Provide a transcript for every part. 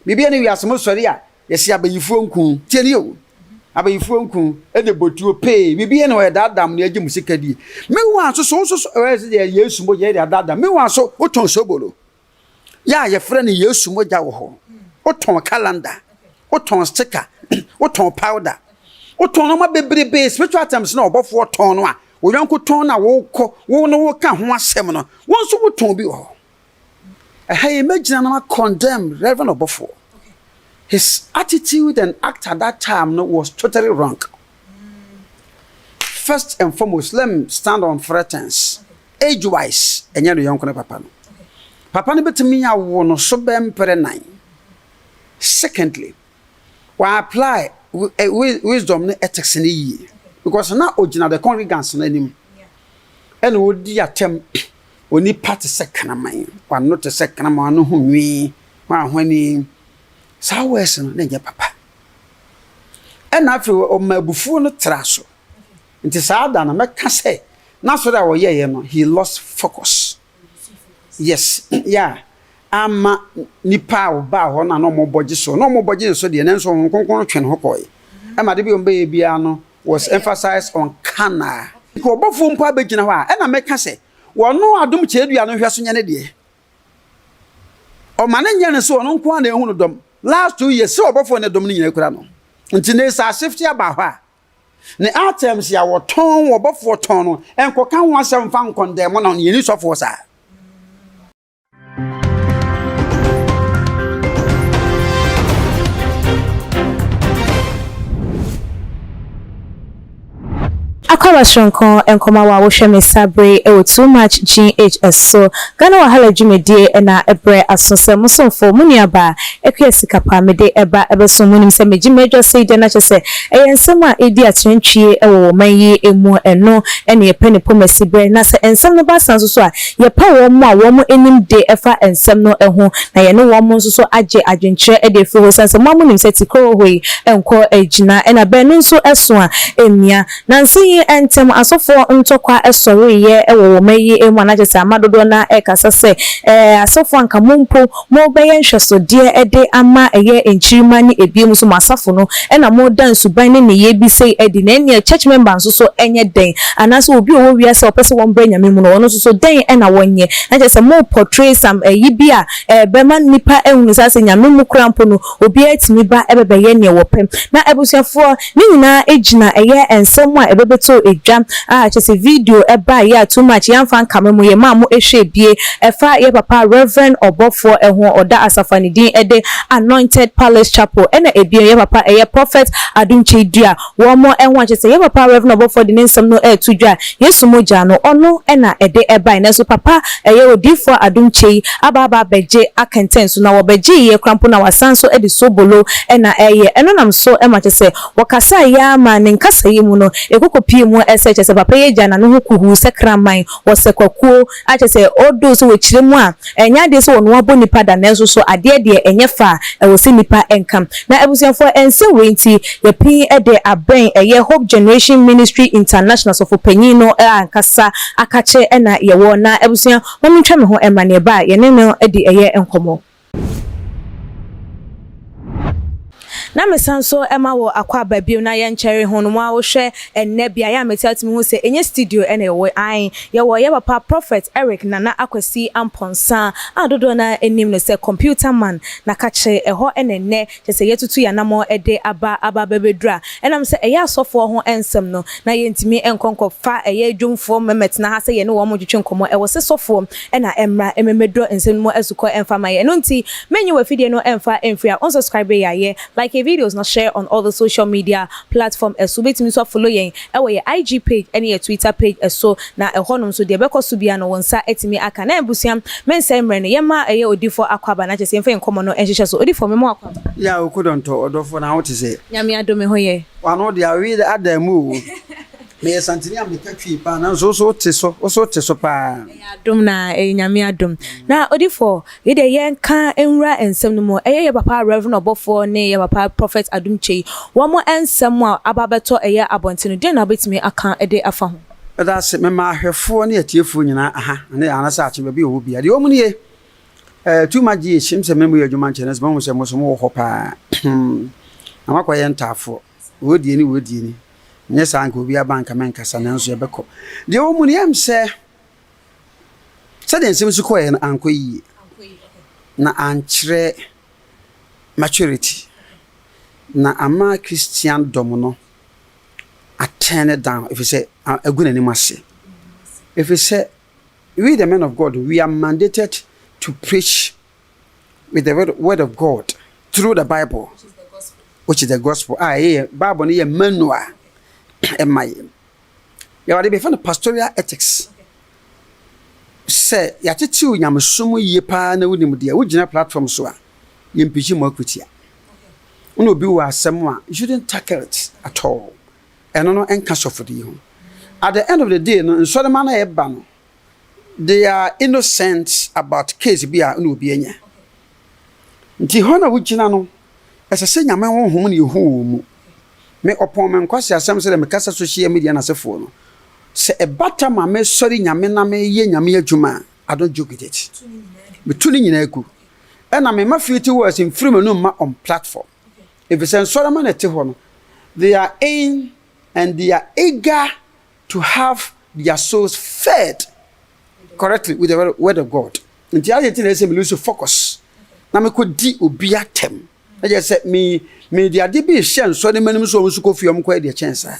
Biribi ne wiase mo sɔre a yɛsi abayifoɔ nku. Tie ni o. Abayifoɔ nku ɛde botuo pee. Biribi ne ɔyɛ daadaa mo na yɛgye mo sika die. Meanwhile nso so nso so ɛyɛ sɛ deɛ Yesu mogya yɛ de adaadaa. Meanwhile nso wotɔn sobolo. Yɛ a yɛfrɛ no Yesu mogya wɔ hɔ. Wotɔn calendar. Wotɔn sticker. Wotɔn powder. Wotɔn nneɛma bebrebe spiritual items na ɔbɔfoɔ tɔn no a wo yɔnko tɔn na wokɔ wo ne woka ho asɛm no wo nso wotɔn bi wɔ hɔ. Ɛha yi mɛgyina na condemn Reverend Ɔbɔfoɔ. His attitude and act at that time no was totally wrong. First and foremost, let me stand on three things. Age wise, ɛnyɛ no yɔnko ne papa no. Papa no bɛtumi awo no so bɛmpere nan. Secondly, wa apply wisdom ne ethics ne yie because na ogyina the congregants no anim ɛna odi atɛm onipa te sɛ kraman, wano te sɛ kraman, wano ho nwi wahwani saa words no na nyɛ papa. Ɛna afei ɔma abufuo no tra so, nti saa da no mɛka sɛ n'asɔre a wɔyɛeɛ no, he lost focus. Yes, yeah, ama nipa a ɔbaa hɔ no a na ɔmo bɔgye so na ɔmo bɔgye so deɛ, nanso Honhom Kronkron no twe ne ho kɔɛ ɛma de bi ɔmo bɛyɛ biara no was emphasized on kana. Nka ɔbɔfoɔ mpo abɛgyina hɔ a, ɛna mɛka sɛ wɔno Adom Kyerɛdua no hwɛ so nyɛ ne deɛ ɔma ne nyɛ ne so ɔno nko a na ehu no dɔm. Last 2 years sɛ ɔbɔfoɔ ne dɔm no nyinaa kura no, nti ne sɛ asefte aba hɔ a ne items a wɔtɔn, wɔbɔfoɔ tɔn no, ɛnkɔka ho asɛm fa nkɔndɛm no yɛni sɔfoɔ saa. Akɔba soronko nkɔmɔ a wohwɛ me sabre ɛwɔ Too Much GH so, Ghana Wahala dwumadie ɛna ɛbrɛ aso sɛ mosomfo mo nuaba Akua Sikapa mede ɛba ɛbɛso mu. Nim sɛ megye m'adwa sɛ gya no akyɛ sɛ ɛyɛ nsɛm a ɛdi akyerɛntwie ɛwɔ wɔn yi emu. Ɛno ɛne yɛpɛ ne pomasi berɛ na sɛ nsɛm no ba san so so a, yɛpɛ wɔn mu a wɔn anim de ɛfa nsɛm no ho na yɛne wɔn nso so agye adwenkyerɛ ɛde afiri hɔ, sɛ mo a mo nim sɛ tikoro hɔ yi ɛnkɔ agyina ɛna bɛn no nso ɛso a ɛmmia. Nansi yi ntɛm asɔfoɔ ntɔkwa ɛsɔreyɛ ɛwɔ wɔn yi mu anakyɛ sɛ ama dodoɔ na ɛkasa sɛ asɔfoɔ anka mo mpo mo bɛyɛ nhwɛsodeɛ ɛde ama ɛyɛ nkyirima ne ebiem nso mo asafo no ɛna mo da nsuban ne nneyɛɛ bi sei ɛdi na ɛnea church member nso so ɛnyɛ den anaasɛ obi a ɔwɔ wiase a ɔpɛ sɛ wɔn brɛ Nyame mu no, ɔno nso so dɛn ɛna wɔnyɛ na kyerɛ sɛ mo portray some ɛyi bi a ɛbɛma nipa ɛhunu sɛ Nyame mu kora mpo no obiara tumi ba ɛbɛbɛyɛ nea wɔpɛ. Na abusuafoɔ ne nyinaa gyina ɛyɛ nsɛm a ɛbɛbɛtɔ edwa a kyerɛ sɛ video ɛba yɛ a Too Much yɛmfa nkama mu yɛ maa mo ehwɛ bie ɛfa yɛ papa Reverend Ɔbɔfoɔ ɛho ɔda asafa ne din ɛde Anointed Palace Chapel, ɛna ebien yɛ papa ɛyɛ Prophet Adom Kyei-Duah wɔn mo ɛho a kyerɛ sɛ yɛ papa Reverend Ɔbɔfoɔ de ne nsɛm no ɛɛto dwa. Yesu mogya no ɔno ɛna ɛde ɛbae, nanso papa ɛyɛ odiifoɔ Adom Kyei aba aba abɛgye akɛntɛn so na wɔbɛgye yɛ krampo na wasan so ɛde sobolo ɛna ɛyɛ ɛno nam so ɛma kyerɛ sɛ wɔkasa yɛ ama ne nkasa yi mu no ekoko pie mu ɛsɛ kyerɛ sɛ papa yi agya n'ano ho kuhu sɛ kraman wɔsɛ kwakuo akyerɛ sɛ ɔdo sɛ wɔkyerɛ mu a ɛnyɛ adeɛ sɛ wɔn abɔ nipa da, nanso so adeɛ deɛ ɛnyɛ fa a ɛwɔ sɛ nipa nka. Na abusuafoɔ, ɛnsɛm wei nti yɛpin ɛde abɛn ɛyɛ Hope Generation Ministry International sɔfo panyin no ankasa akakye ɛna yɛwɔ. Na abusua, wɔn ntwa me ho ɛma ne ba a yɛne no de ɛyɛ nkɔmɔ. Na mesan so ɛma wɔ akɔ aba bio na yɛnkyɛre ho no mo a wohwɛ ɛnnɛ beaeɛ a mete atumi hu sɛ ɛnyɛ studio ɛna ɛwɔ an yɛwɔ yɛ papa Prophet Eric Nana Akwasi Ampɔnsa a dodoɔ no anim no sɛ Computer Man na kakyere ɛhɔ. Ɛna nnɛ kyɛ sɛ yɛtutu yɛn ɛde aba aba bɛbɛduru a ɛnam sɛ ɛyɛ asɔfoɔ ho nsɛm no na yɛntumi nkɔ nkɔfa ɛyɛ dwomfoɔ mmɛmɛtena ha sɛ yɛne wɔn mo twetwe nkɔmmɔ. Ɛwɔ sɛ sɔfoɔ ɛna ɛmmra ɛmɛmɛdurɔ nsɛm no mu asukɔ ɛmfa ma yɛ. Ɛno nti menyi wɔ afidie no ɛmfa ɛmfiri a unsubscribe yɛ ayɛ like yɛ videos na share on all the social media platform ɛso. Wobɛtumi nso afollow yɛn ɛwɔ yɛ IG page ɛne yɛ Twitter page ɛso, na ɛhɔ nom nso deɛ ɛbɛkɔ so bia no wɔn nsa atumi aka. Na abusua, mensɛn mmerɛ no, yɛma ɛyɛ odifoɔ akɔ aba na kyerɛ sɛ yɛmfa yɛn nkɔmmɔ no ɛnhyehyɛ so. Odifoɔ, mema akɔ aba. Yɛ a okodɔntɔ ɔdɔfoɔ, na wote sɛ? Nyame adome ho yɛ. Wano de awe ada mu o. Meyɛ santene a meka Twi paa, nanso wo so wote so, wo so wote so paa. Ɛyɛ adom na ɛyɛ Nyame adom. Na odifoɔ, yi deɛ yɛnka nwura nsɛm no mu. Ɛyɛ yɛ papa Reverend Ɔbɔfoɔ ne yɛ papa Prophet Adom Kyei wɔn nsɛm a aba abɛtɔ ɛyɛ abɔnten no, deɛ na wobɛtumi aka de afa ho? Ɛda ase. Mema ahwɛfoɔ ne atiefoɔ nyinaa aha ne anasɛ akye baabi a ɔwɔ bia deɛ ɔmu nie. Eh, too much GH, m sɛ me mu yɛ adwuma nkyɛ, nanso mahu sɛ mo so mowɔ hɔ paa. Na moakɔyɛ ntaafoɔ. Wɔdie ni, wɔdie ni. Nyɛ saa nka obi aba nka menkasa, nanso yɛbɛkɔ. Deɛ ɛwɔ mu no, yɛm sɛ sɛdeɛ nsɛm si kɔeɛ no ankɔ yie. Na ankyerɛ maturity. Na ama Christian dɔm no aturn down, ɛfiri sɛ agu n'anim ase. Ɛfiri sɛ we the men of God, we are mandated to preach with the word of God through the Bible, which is the gospel. Ah, yeah, Bible no yɛ manual ɛma yɛ. Yɛwɔ ade bi yɛfrɛ no pastoral ethics. Sɛ yɛatetew nyamesom yie paa na wonim deɛ, wogyina platform so a, yɛmpikyi mu akutia. Wone obi wɔ asɛm a, you shouldn't tackle it at all. Ɛno no ɛnka sɔfodie ho. At the end of the day no, nsɔrema no a ɛba no, they are innocent about case bi a na obi anya. Nti hɔ na wogyina no, ɛsɛ sɛ Nyame honhom na ɛhu wɔ mu. Me ɔpɔn me nkwasi asɛm sɛ dɛ mekasa social media n'asefoɔ no, sɛ ɛbata ma mesɔre Nyame na meyɛ Nyame adwuma a, I don't joke with it. Metu ne nyinaa gu. Ɛna mema filthy words mfiri m'anum ma on platform. Ɛfiri sɛ nsɔrema na ɛte hɔ no, they are in and they are eager to have their souls fed correctly with the word of God. Nti ayɛ nti na ɛsɛ me lose focus na mekɔdi obi atɛm. Na kyerɛ sɛ me me de ade bi rehyɛ nsɔre m'anim so ɔmo nso kɔ fie ɔmo kɔyɛ deɛ kyɛn saa.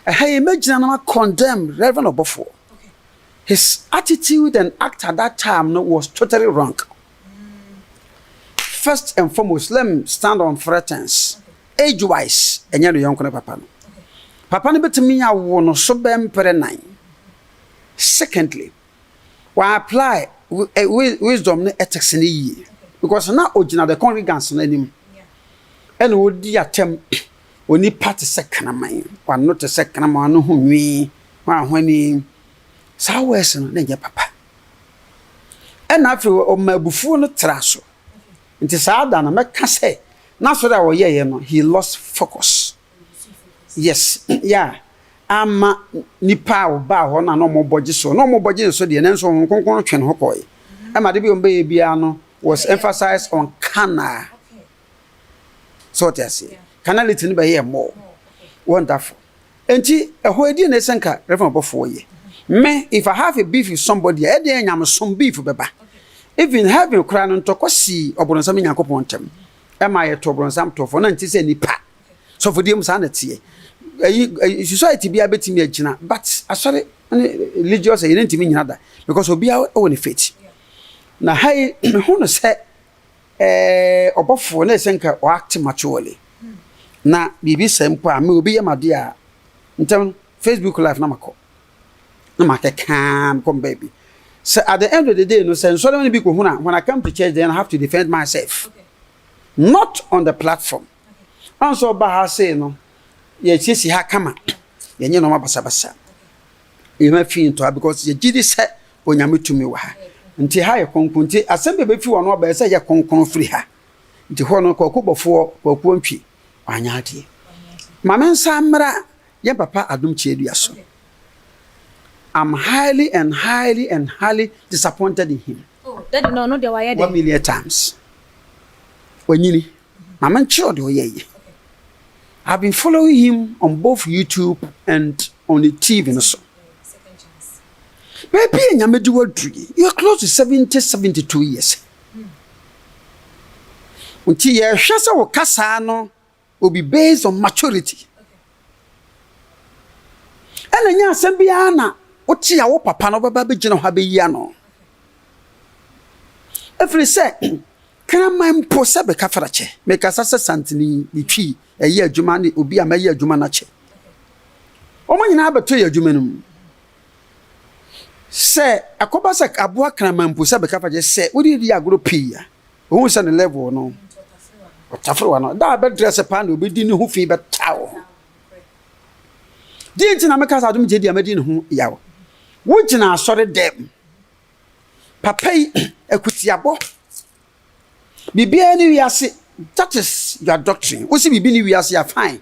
Ɛha yi mɛgyina na ma condemn Reverend Ɔbɔfoɔ. His attitude and act at that time no was totally wrong. First and foremost, let me stand on three things. Age wise, ɛnyɛ no yɔnko ne papa no. Papa no bɛtumi awo no so bɛmpere nan. Secondly, wa apply wisdom ne ethics ne yie because na ogyina the congregants no anim ɛna ɔdi atɛm onipa te sɛ kraman, wano te sɛ kraman, wano ho nwi, wahwani saa words no na ɛnyɛ papa. Ɛna afei ɔma abufuo no tra so. Nti saa da no mɛka sɛ n'asɔre a ɔyɛeɛ no, he lost focus. Yes, yeah. Ama nipa a ɔbaa hɔ no a na ɔmo bɔgye so na ɔmo bɔgye so deɛ, nanso Honhom Kronkron no twe ne ho kɔɛ. Ɛma de bi ɔmo bɛyɛ biara no was emphasized on carnal. So ɔte aseɛ, carnality no bɛyɛ more wonderful. Nti ɛhɔ edi na ɛsɛ nka Reverend Ɔbɔfoɔ yɛ me, if I have a beef with somebody, ɛdeɛ nyamesom beef bɛba. Even heaven koraa no, ntɔkɔ sii ɔbɔnsam ne Nyankopɔn ntɛm ɛma yɛto ɔbɔnsam tɔfo na nti sɛ nipa sɔfodie mu saa na teɛ. Ɛyi society biara bɛtumi agyina, but asɔre ne religious ɛyi ne ntumi nyina da because obiara wɔ ne faith. Na ha yi mehu no sɛ ɔbɔfoɔ na ɛsɛ nka ɔact maturely na biribi sɛ mpo a me obi yɛ ma deɛ a ntɛm Facebook live na makɔ na makɛkaa mekɔ mbaa bi sɛ at the end of the day no, sɛ nsɔre no bi kɔ hu na when I come to church, then I have to defend myself, not on the platform. Ɔnso ɔba ha sei no, yɛsiesie ha kama, yɛnyɛ nneɛma basabasa, yɛma fi ntɔa because yɛgye di sɛ Onyame tumi wɔ ha. Nti ha yɛ kronkron, nti asɛm bi bɛfi wɔn ɔbɛyɛ sɛ yɛ kronkron firi ha. Nti hɔ no, Kwaku Bɔfoɔ, Kwaku Ntwi wanyɛ adeɛ. Maame nsa mmra yɛn papa Adom Kyerɛdua so. I'm highly and highly and highly disappointed in him. Oh, Daddy no, ɔno deɛ wayɛ dɛ. 1 million times. Wanyini. Maame nkyerɛ deɛ ɔyɛ yi. I've been following him on both YouTube and on the TV no so. Baabi a Nyame de waduru yi, you are close to 70, 72 years. Nti yɛhwɛ sɛ wo kasaa no will be based on maturity. Ɛna nyɛ asɛm biara na wote a wo papa no wobɛba bɛgyina hɔ abɛyi ano. Ɛfiri sɛ kraman mpo sɛ bɛka farakyɛ. Mekasa sɛ santene ne twi ɛyɛ adwuma ne obi a mɛyɛ adwuma no akyɛ. Wɔn nyinaa bɛtɔ yɛ adwuma no mu. Sɛ ɛkɔba sɛ aboa kraman mpo sɛ bɛka farakyɛ sɛ wode di agorɔ pii a, ohun sɛ ne level no ɔtaferewa no da a bɛdrɛsɛ paa na obɛdi ne ho fi bɛta wo ho. Deɛ nti na meka sɛ Adom gye di a mɛdi ne ho yaw. Wogyina asɔre dɛm. Papa yi akutiabɔ. Biribiara ne wiase, that is your doctrine. Wosi biribi ne wiase a, fine.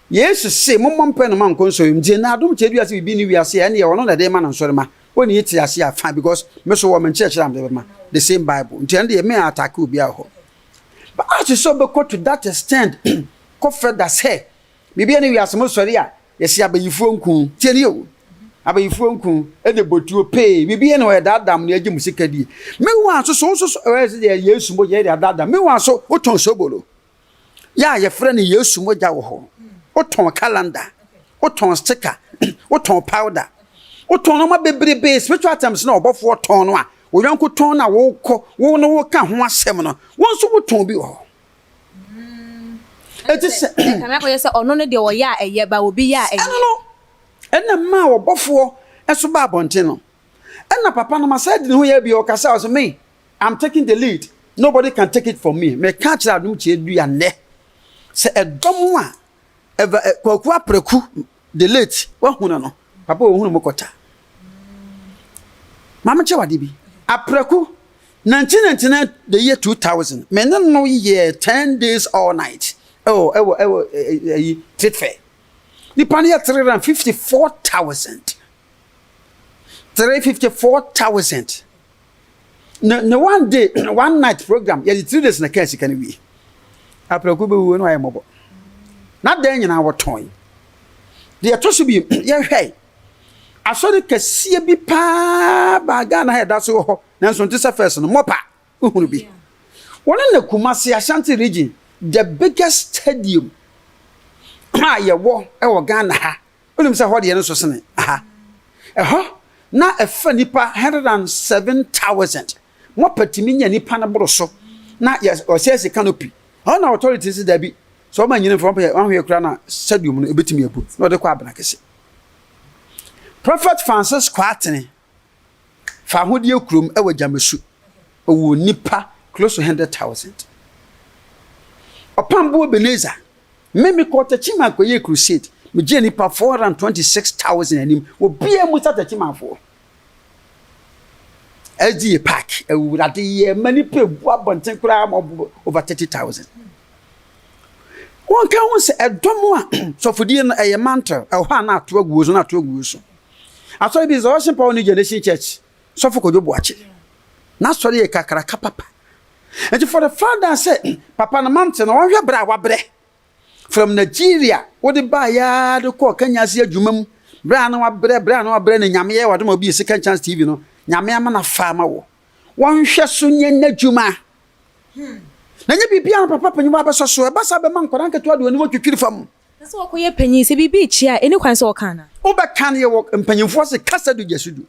Yesu se mommɔ mpɛ no ma nkɔ nsɔre mu. Nti na Adom kyerɛ wiase biribi ne wiase a, ɛneɛ ɔno na ɛde ma no nsɔre ma. Wo ne yi te ase a fine because me so wɔ me nkyerɛkyerɛ a mede bɛma the same bible nti ɛno deɛ me attack obiara wɔ hɔ. But as sɛ wobɛkɔ to that extent kɔ further sɛ biribi ne wiase mo sɔre a yɛsi abayifoɔ nku tie ne o abayifoɔ nku ɛde botuo pee biribi ne ɔyɛ daadaa mo na yɛgye mo sika die. Meanwhile nso so nso so ɛyɛ sɛ deɛ Yesu mogya yɛ de adaadaa meanwhile so wotɔn sobolo. Yɛ a yɛfrɛ no Yesu mogya wɔ hɔ. Wotɔn calendar, wotɔn sticker, wotɔn powder, wotɔn nneɛma bebrebe, spiritual items na ɔbɔfoɔ tɔn no a, wo yɔnko tɔn na wokɔ, wo ne woka ho asɛm no, wo nso wotɔn bi wɔ hɔ. Eti sɛ ɛkame akɔyɛ sɛ ɔno no deɛ ɔyɛ a ɛyɛ ba obi yɛ a ɛnyɛ. Ɛno no, ɛna mmaa ɔbɔfoɔ nso ba abɔnten no. Ɛna papa no masa adi ne ho yɛ bi ɔkasa ɔsɛ me I'm taking the lead, nobody can take it from me. Meka akyerɛ Adom Kyerɛdua nnɛ sɛ ɛdɔm a ɛva ɛ Kwaku Apraku the late wahunu no, papa ohunu mu kɔta. Maame kyerɛ wade bi. Apraku 1999 the year 2000 me ne no yɛ 10 days all night ɛwɔ ɛwɔ ɛwɔ ɛyi trade fair. Nipa no yɛ 354,000. 354,000. Ne ne one day one night program yɛde 3 days na kaa sika no wie. Aprɛko bɛwuo no ayɛ mmɔbɔ. Na dan nyinaa wɔtɔn. Deɛ ɛtɔ so bi yɛhwɛ asɔre kɛseɛ bi paa baa Ghana ha ɛda so wɔ hɔ nanso nte sɛ first no mɔpa wohunu bi. Wɔne na Kumasi Ashanti region the biggest stadium a yɛwɔ wɔ Ghana ha. Wonim sɛ hɔ deɛ no so sene aha. Ɛhɔ na ɛfa nipa 107,000. Mɔpa tumi nya nipa no boro so na ɔsɛ si canopy. Ɛhɔ na authority sɛ dabi sɛ ɔma nyina mfa ɔmpɛ ɔhwɛ kura na stadium no ebetumi abu na ɔde kɔ abena kɛse. Prophet Francis Kwatene fa ahodie kurom ɛwɔ Gyamesu. Ɔwɔ nipa close to 100,000. Ɔpambo Ebenezer Me mekɔɔ Techiman kɔyɛɛ crusade. Megyee nnipa 426,000 anim. Obiara mmusa Techimanfoɔ. SDA Park, Awurade yɛ ma nnipa egu abɔnten koraa ma ɔbo over 30,000. Wɔnka ho sɛ ɛdɔm a sɔfodie no ɛyɛ mantle, ɛwɔ hɔ a na ato agu so na ato agu so. Asɔre bi Resurrection Power New Generation Church, Sɔfo Kojo Boakye. N'asɔre yɛ kakraka papa. Nti for the fact that sɛ papa no mantle no wɔnhwɛ berɛ a wabrɛ from Nigeria wode baeɛ de kɔɔ Kenya ase adwuma mu berɛ a na wabrɛ berɛ a na wabrɛ no Nyame yɛ wadom a obi Second Chance TV no Nyame ama no afa ama wo wɔnhwɛ so nyɛ n'adwuma na nyɛ biribiara no papa panyin abɛsɔ so ɛba saa bɛma nkwadaa nketewa de wɔn anim atwitwiri fam. Na sɛ wɔkɔyɛ panyin sɛ biribi rekyia a ɛni kwan sɛ wɔka anaa? Wobɛka no yɛwɔ mpanyinfoɔ se kasa du gya so du.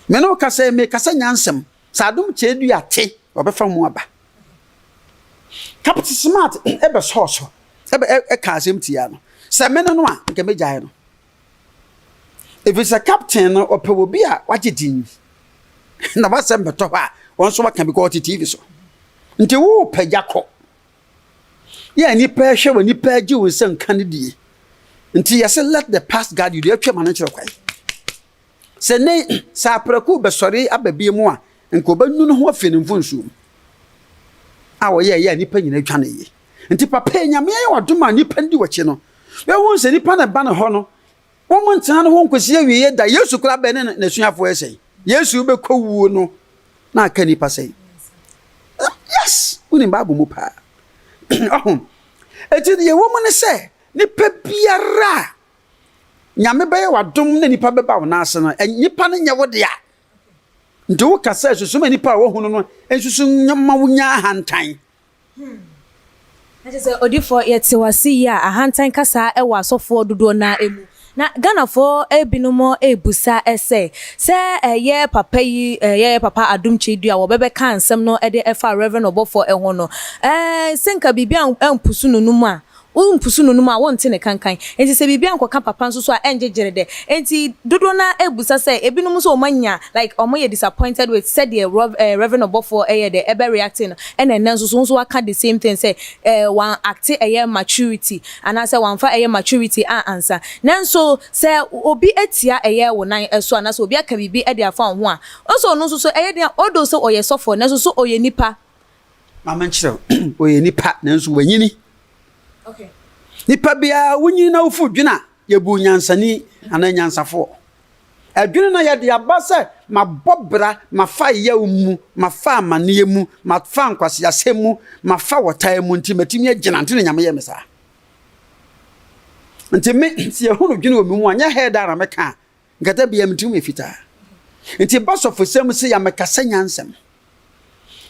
Me ne wo kasa yi, mekasa nyansam. Sɛ adom kyɛɛdua te, ɔbɛfa mu aba. Captain Smart ɛbɛsɔɔ so, ɛbɛ ɛka asɛm tia no. Sɛ me ne no a, nka megyae no. Ɛfiri sɛ captain no ɔpɛ obi a wagye din. Na wasɛm bɛtɔ hɔ a, wɔn nso waka bi kɔ ɔte TV so. Nti wopɛ gya kɔ. Yɛ nnipa ɛhwɛ wɔ nnipa agye wo nsɛm ka no die. Nti yɛsɛ let the past guide you, deɛ atwa ma no nkyerɛ kwan. Sɛ ne sɛ aprɛko bɛsɔre aba bi mu a, nka ɔbɛnu ne ho afiri ne mfonsuo mu. A ɔyɛ ɛyɛ a nnipa nyinaa dwane yie. Nti papa yi Nyame ayɛ wadom a nnipa di w'akyi no, bɛhu sɛ nnipa na ɛba ne hɔ no, wɔn ntena ne ho nkɔsi awieɛ da. Yesu koraa bɛn ne n'asuafoɔ yɛ sɛn? Yesu bɛkɔ wuo no na aka nnipa sɛn? Yes, wonim Bible mu paa. Ɔho. Eti deɛ ɛwɔ mu ne sɛ, nipa biara a Nyame bɛyɛ w'adom na nipa bɛba wo nan ase no, nipa no nyɛ wo dea. Nti wo kasa susu ma nipa a wɔhunu no nsusu ma wo nya ahantan. Na kyerɛ sɛ odifoɔ yɛte wo ase yie a ahantan kasa wɔ asɔfoɔ dodoɔ no ara mu. Na Ghanafoɔ binom rebusa sɛ, sɛ ɛyɛ papa yi ɛyɛ papa Adom Kyei-Duah a wɔbɛbɛka nsɛm no de ɛfa Rev. Ɔbɔfoɔ ho no, sɛ nka biribi ampusu no no mu a, Wompusu no nom a, wonte ne kankan. Enti sɛ biribi ankɔka papa nso so a, ɛngye gyeredɛ. Enti dodoɔ no ara bisa sɛ, ebinom nso wɔn anya, like wɔyɛ disappointed with sɛdeɛ Rev eh, Reverend ɔbɔfoɔ ɛyɛ dɛ, ɛbɛ reacting no, ɛna ɛnnɛ nso so, wo nso waka the same thing sɛ eh, wan acte ɛyɛ maturity, anaasɛ wamfa ɛyɛ maturity a ansa. Nanso sɛ obi atia ɛyɛ wo nan so, anaasɛ obi aka biribi de afa wo ho a, nso ɔno nso so ɛyɛ den a, although sɛ ɔyɛ sɔfoɔ, nanso so ɔyɛ nipa. Ma menkyerɛ wo, ɔyɛ nipa nanso wanyini. Nipa biara wonyini na wofu dwene a, yɛbu nyansani anaa nyansafoɔ. Adwene no yɛde aba sɛ mabɔ bra, mafa yaw mu, mafa amaneɛ mu, mafa nkwaseasɛm mu, mafa wɔtaa mu nti matumi agyina nti na Nyame yɛ me saa. Nti me, sɛ yɛhunu dwene wɔ me mu a, nyɛ hɛɛ da na mɛka a, nka da biara me tirim yɛ fitaa. Nti ba sɔfosɛm se ya mɛkasa nyansɛm.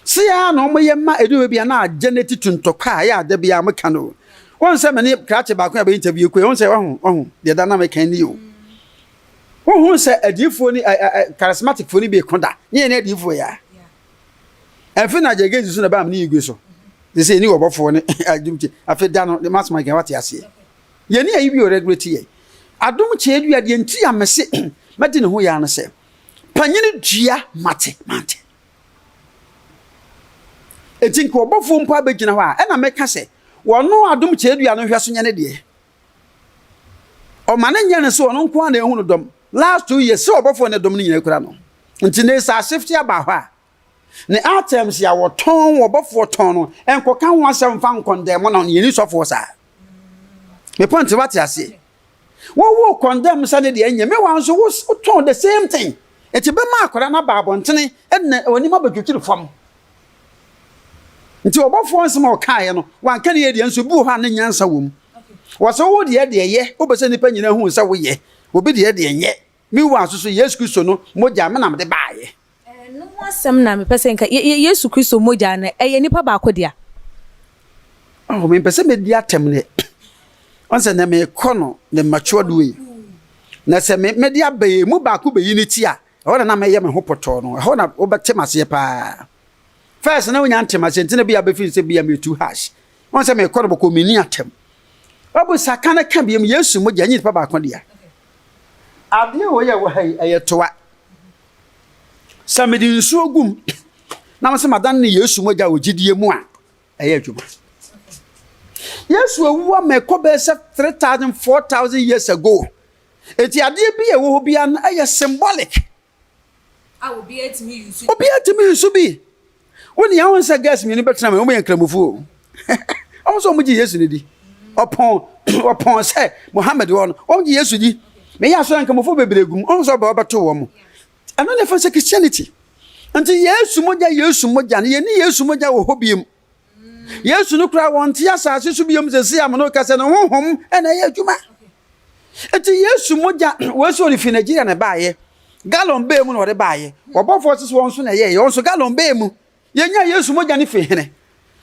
Se ya na wɔn yɛ ma ɛdu baabi a na agye ne ti to ntɔkwa a ɛyɛ a da biara meka no. Wɔn sɛ me ne krakye baako a bɛ interview kɔ wɔn sɛ wahu wahu deɛ da na meka ni o. Wohu sɛ adiifoɔ ni charismatic foɔ ni bi ko da ne yɛ ne adiifoɔ ya. Ɛmfe na gyegezi so na baa me ne igwe so. Te sɛ yɛni ɔbɔfoɔ ne adum kye afe da no ne masoma kɛn wate aseɛ. Yɛni ayi bi o regulate yɛ. Adom kyɛ dua deɛ nti a mese mɛdi ne ho yaa no sɛ panyini dua mate mante. Enti nka ɔbɔfoɔ mpo abɛgyina hɔ a ɛna mɛka sɛ wɔno adom kyɛ dua no nhwɛ so nyɛ ne deɛ. Ɔma ne nyɛ ne sɛ ɔno nko ara na ehu no dɔm. Last 2 years sɛ ɔbɔfoɔ ne dɔm no nyinaa kura no. Nti ne sɛ asefte aba hɔ a Ne items a wɔtɔn, wɔbɔfoɔ tɔn no, nkɔka ho asɛm mfa nkɔndɛm no, yɛni sɔfoɔ saa. Me point wate aseɛ. Wowo condemn sɛ ne deɛ nyɛ, mewa nso wotɔn the same thing. Nti bɛma akwadaa no aba abɔntene ɛna onim abɛtwitwiri fam. Nti ɔbɔfoɔ nsɛm a ɔkaeɛ no, wanka ne yɛ deɛ nso bi wɔ hɔ a ne nyansa wɔ mu. Wɔ sɛ wo deɛ deɛ yɛ, wopɛ sɛ nnipa nyinaa hu sɛ woyɛ, obi deɛ deɛ nyɛ. Mewa nso so Yesu Kristo no mogya me na mede baeɛ. Ɛno ho asɛm na mepɛ sɛ nka Yesu Kristo mogya no, ɛyɛ nipa baako dea? Oh, mempɛ sɛ medi atɛm deɛ. Ɔn sɛ nɛ mekɔ no the matured way. Na sɛ me mede aba yi mu baako bɛyi ne ti a, ɛhɔ na na mɛyɛ me ho pɔtɔɔ no. Ɛhɔ na wobɛte m'aseɛ paa. First na wonya nte m'aseɛ nti na bi a bɛfiri sɛ bi a metu hash. Ɔn sɛ mekɔ no bɔkɔ menni atɛm. Wabu sa ka no ka biom, Yesu mogya ɛnyɛ nipa baako dea. Adeɛ wei a ɛwɔ ha yi, ɛyɛ toa. Sɛ mede nsuo gu mu na mesɛ madan ne Yesu mogya wɔ gyidie mu a, ɛyɛ adwuma. Yesu awu ama ɛkɔ bɛyɛ sɛ 3000 4000 years ago. Eti adeɛ bi a ɛwɔ hɔ biara no ɛyɛ symbolic. A obiara tumi use. Obiara tumi use bi. Wo nea wɔn sɛ girls mmienu bɛtena mu, wɔn yɛ nkramofo o. Wɔn nso wɔn gye Yesu no di. Ɔpɔn ɔpɔn sɛ Muhammad wɔ no, wɔn gye Yesu di. Meyɛ asɔre nkramofo bebree gum, wɔn nso ɔbɛ ɔbɛto wɔn. Ɛno na ɛfɛ sɛ Christianity. Nti Yesu mogya Yesu mogya no yɛni Yesu mogya wɔ hɔ biem. Yesu no koraa wɔnte asase so biom sɛsi a mene kasa no honhom na ɛyɛ adwuma. Nti Yesu mogya wei sɛ ɔde fi Nigeria na ɛbaayɛ. Gallon bɛɛ mu na ɔde baayɛ. Ɔbɔfoɔ sɛ wɔn nso na ɛyɛɛyɛ wɔn nso gallon bɛɛ mu. Yɛnya Yesu mogya no fi hene?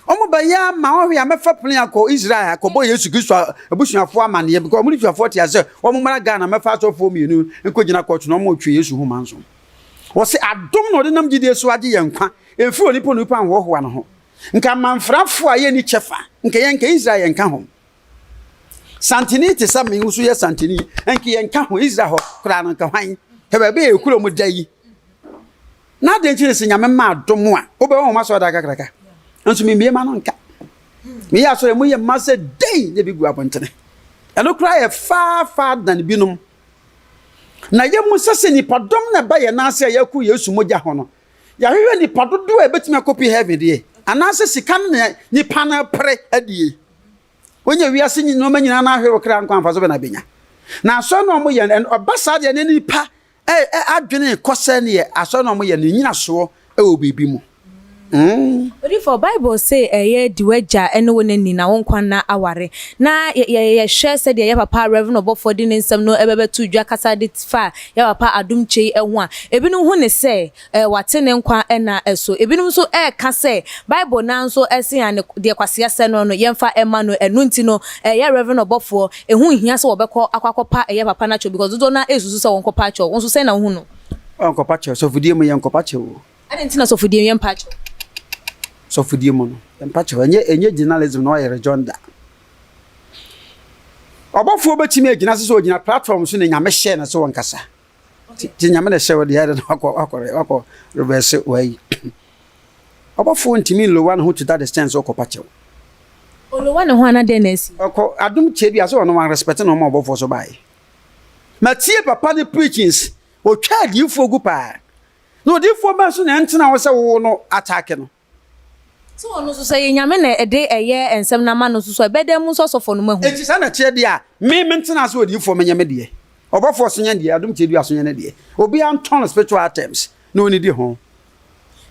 Wɔn bɛyɛ ama ɔhwe a mɛfa plane akɔ Israel akɔbɔ Yesu Kristo abusuafoɔ amaneɛ because wɔn abusuafoɔ te ase wɔn mmara Ghana mɛfa asɔfoɔ mmienu nkɔgyina kɔɔto na wɔn retwe Yesu ho manso. Wɔse adom na ɔde nam gyidie so agye yɛn nkwa ɛmfiri onipa onipa nhoahoa ne ho. Nka amanfrafoɔ a yɛnni kyɛfa nka yɛn nka Israel yɛnka ho. Santini te sɛ me nso yɛ santini nka yɛnka ho Israel hɔ koraa no nka hwan? Hwɛ baabi a yɛ kurom da yi. Na adɛn nti na sɛ Nyame ma adom a, wobɛwɔ wɔn asɔredan kakraka? Nso memmie ma no nka. Meyɛ asɔre mu yɛ mma sɛ dɛn na ebi gu abɔntene. Ɛno koraa yɛ far far than binom. Na yɛmu sɛ sɛ nipadɔm na ɛba yɛn nan ase a yɛko Yesu mogya ho no, yɛahwehwɛ nipa dodoɔ a ɛbɛtumi akɔpi heaven deɛ, anaasɛ sika no na nipa no pere adie. Wonya wiase nneɛma nyinaa na ahwere wo kra nkwa mfaso bɛ na bɛnya. Na asɔre no a wɔyɛ no, ɛba saa deɛ ne nipa adwene kɔ sɛ neɛ asɔre no a wɔyɛ no nnyinasoɔ wɔ biribi mu. Odiyifoɔ, Bible se ɛyɛ di w'agya ne wo na ni na wo nkwa nna aware. Na yɛhwɛ sɛdeɛ yɛ papa Rev. Ɔbɔfoɔ de ne nsɛm no bɛbɛto dwa kasa de fa yɛ papa Adom Kyei ho a, ebinom hu no sɛ wate ne nkwa nna so. Ebinom nso reka sɛ Bible no ara nso se a deɛ kwasea sɛ no no yɛmfa mma no. Ɛno nti no yɛ Rev. Ɔbɔfoɔ, ɛho nhia sɛ wɔbɛkɔ akɔ akɔpa ɛyɛ papa no akyɛw because dodoɔ no ara resusu sɛ wɔnkɔpa akyɛw. Wo nso sɛn na wohu no? Wɔnkɔpa kyɛw. Sɔfodie mu yɛnkɔpa kyɛw o. Adɛn nti na sɔfodie mu yɛmpa kyɛw? Sɔfodie mu no yɛmpa kyɛw. Ɛnyɛ ɛnyɛ journalism na ɔyɛ rejoinder. Ɔbɔfoɔ bɛtumi agyina so sɛ ɔgyina platform so na Nyame hyɛɛ no sɛ ɔnkasa. Ti Nyame na ɛhyɛ wo deɛ ɛde na wakɔ wakɔ wakɔ reverse wayi. Ɔbɔfoɔ ntumi nlowa ne ho to that extent sɛ ɔkɔpa kyɛw. Olowa ne ho ana dɛn na asi? Ɔkɔ adom kyɛ bi a sɛ ɔno wan respect na ɔma ɔbɔfoɔ so baeɛ. Matie papa ne preachings, ɔtwa adiyifoɔ gu paa. Na odiyifoɔ bɛn so na ɛntena hɔ sɛ wo no attack no? Sɛ ɔno nso, sɛ ɛyɛ Nyame na ɛde ɛyɛ nsɛm no ama no nso so a, ɛbɛyɛ dɛn mo nso asɔfoɔ no moahu? Enti saa na ɛteɛ deɛ a, me mentena ase odiyifoɔ menyɛ me deɛ. Ɔbɔfoɔ so nyɛ ne deɛ, Adom Kyedua so nyɛ ne deɛ. Obiara ntɔn spiritual items na ɔnnidi ho.